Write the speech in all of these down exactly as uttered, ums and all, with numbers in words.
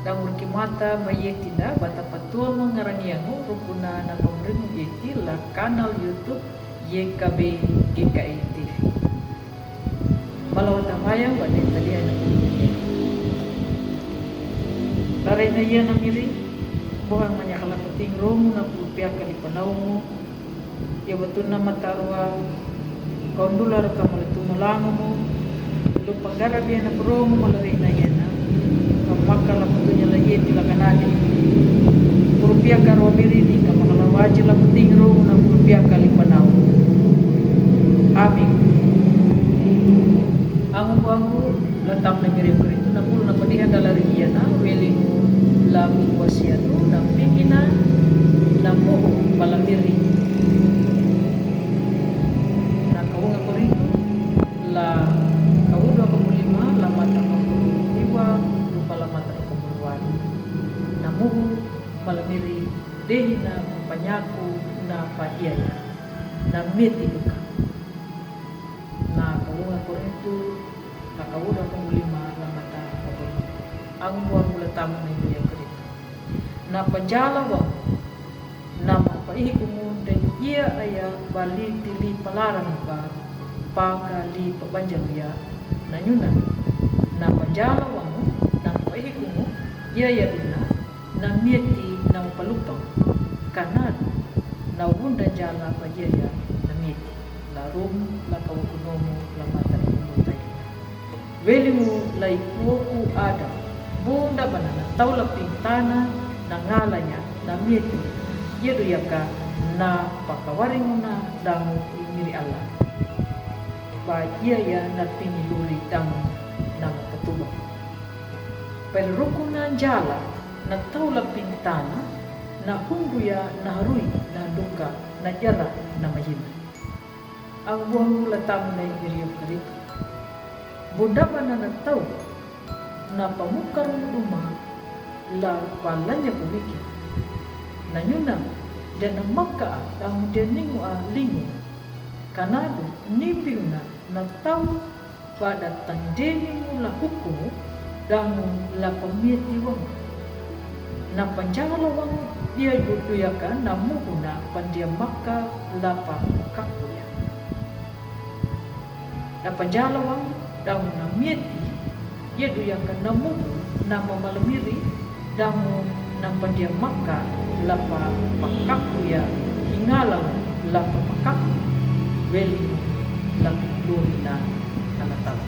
Dang riki mata mai yeti nda bata patua mangarang yangu rukuna na pamring yeti la kanal YouTube Y K B G K I T V. Malawa tamayang bane tadi anak. Larai na iya na miri, bohang manyakala peting romu na pulpiak kali panaumu. Ia batuna matarua, kaundula raka maletu malangumu, lu pangara bia na peromu malarai na iya na, kamakala petunya la yeti la kanadi. Pulpiak karo miri ni kamakala waji la peting romu na pulpiak kali panau. Amin. Angu angu la tam na miri keritu na pulu na padiha dala ri iya na weli la kuasiatu na pingina na muhu bala miri. Na kaunga keritu la kaudu aka mulima la mata kapulu iwa lupa la mata kapulu walu. Na muhu bala miri dehina panyaku na pa iya ya na meti duka. Na kaunga keritu, na kaudu aka mulima la mata kapulu. Angu angu la tam na miri keritu. Na panjala wa na mapaihi kumu dan iya aya bali tili palarang ba paka li pabanjang ya na nyuna. Na panjala wa na mapaihi kumu iya ya duna na meti na mapalupang. Kanadu na wunda jala ba iya ya na meti. La rum la kawakunomu la mata na kumotai. Welimu la ikuoku Adam, bunda bana na tau la pintana na ngalanya na meti, yadu yaka na pakawaringuna damu i miri Allah. Ba iya ya na pingiluri damu na makatuba. Pere rukuna jala na tau la pintana na hungu ya na harui na duka na jara na mayina. Angu angu la tam na i miri keritu. Bunda bana na tau na pamukaru duma la palanya ku wiki. Na nyuna dan na maka a damu dia ningu a lingu. Kanadu nimbiuna na tau pada tandeni mu la hukumu damu la pameti wangu. Na panjala wangu dia dudu yaka na muhu na pandia maka la pakaku ya. Na panjala wangu damu na meti yadu yaka na muhu na mamalamiri damu na pandia maka la pakaku ya hingala la pakaku weli la pingiluri na na tau.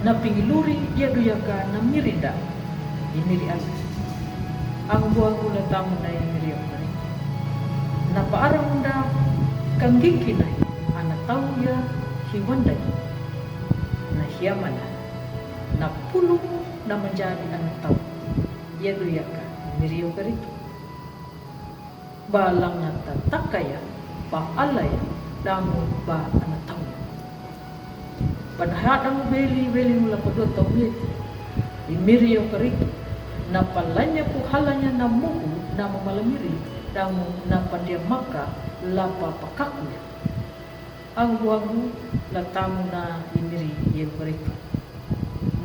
Na pingiluri yadu yaka na miri nda i miri Allah. Angu angu la tamu na i miri Allah. Na paarang nda kangiki na ana tau ya hiwanda na hiamana na pulu na manjadi ana tau. Yadu yaka i miri keritu. Ba langata takaya ba alaya damu ba ana tau. Padaha damu beli beli mula padua tau meti. I miri keritu na palanya ku halanya na muhu na mamalamiri damu na pandia maka la pakaku ya. Angu angu la tamu na i miri keritu.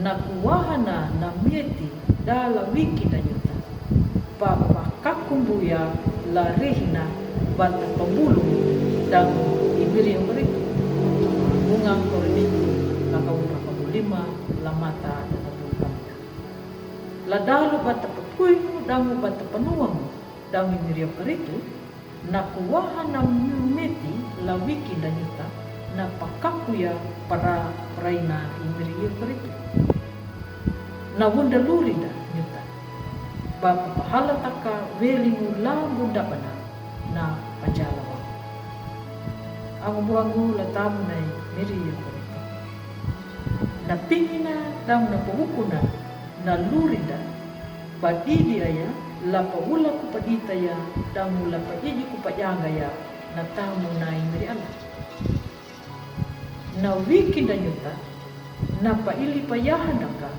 Na kuwahana na meti dala wiki na nyuta. Papa kakumbuya la rehina bata pabulu damu i miri keritu. Bunga keritu la kauna pabulima la mata na pabulima. La dalu bata papuimu damu bata panuamu damu i miri keritu. Na kuwaha na meti la wiki na nyuta na pakaku ya para paraina i miri keritu. Na wunda luri na nyuta ba pahala taka weli mu la bunda bana na panjala wa. Angu angu la tamu na i miri keritu. Na pingina damu na pahukuna na luri nda ba didi aya la pahula ku padita ya damu la paiji ku pajanga ya na tamu na i miri Allah. Na wiki na nyuta na paili payaha naka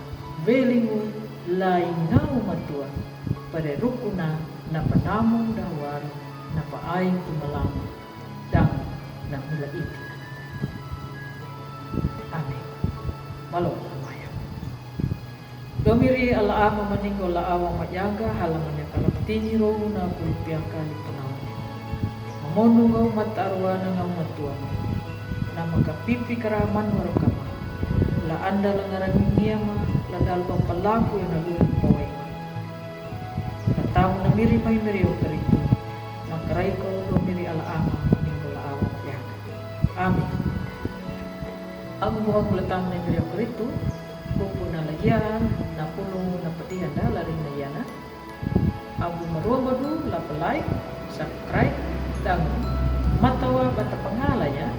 weli mu la i ngau matua pare rukuna na panamu dawaru na paaing ku malamu damu na mula iti. Amin. Malo maya. Dua Miri al'ama maningo la'awa ma'yaga hala mane kalaptini rou na pulupiaka lipunau. Mamonu ngau mata arua na ngau matua. Na makapipi kara manu aro kama. La anda la ngarangi niama la dalba palaku na lulu pawaima. Katamu na miri mai miri o Karitu. Makarai ko do miri al'ama maningo la'awa ma'yaga. Amin. Agu buhagu la tamu na miri o Karitu. Kupu na lagiaan na pulu na padihan da la rina yana. Agu marua badu la palai, subscribe, dangu. Matawa bata pangalaya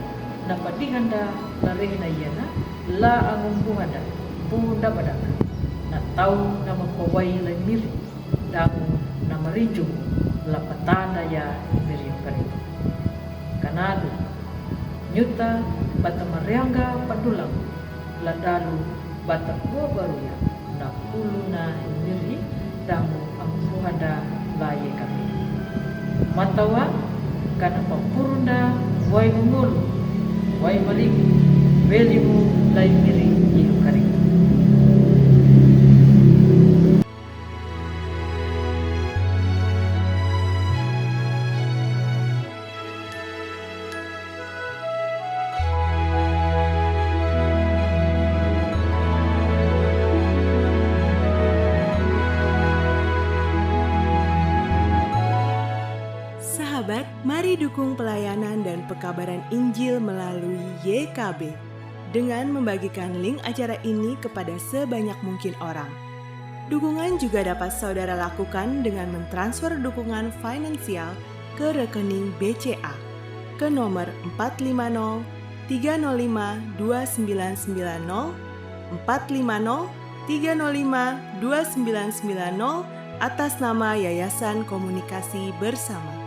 na padihan da la rina yana la angu buhanda, buhunda badaka. Na tau na mapawai la miri. Dangu na marinju la patanda ya miri o Karitu. Kanalu nyuta bata marianga padulang la dalu bata kua baruya na pulu na miri dangu ampuhada la ye kami. Matawa kana papurunda wai mungulu wai malimu welimu la miri i o Karitu. Sahabat, mari dukung pelayanan dan pekabaran Injil melalui Y K B dengan membagikan link acara ini kepada sebanyak mungkin orang. Dukungan juga dapat saudara lakukan dengan mentransfer dukungan finansial ke rekening B C A ke nomor empat lima nol tiga nol lima dua sembilan sembilan nol, empat lima nol tiga nol lima dua sembilan sembilan nol, atas nama Yayasan Komunikasi Bersama.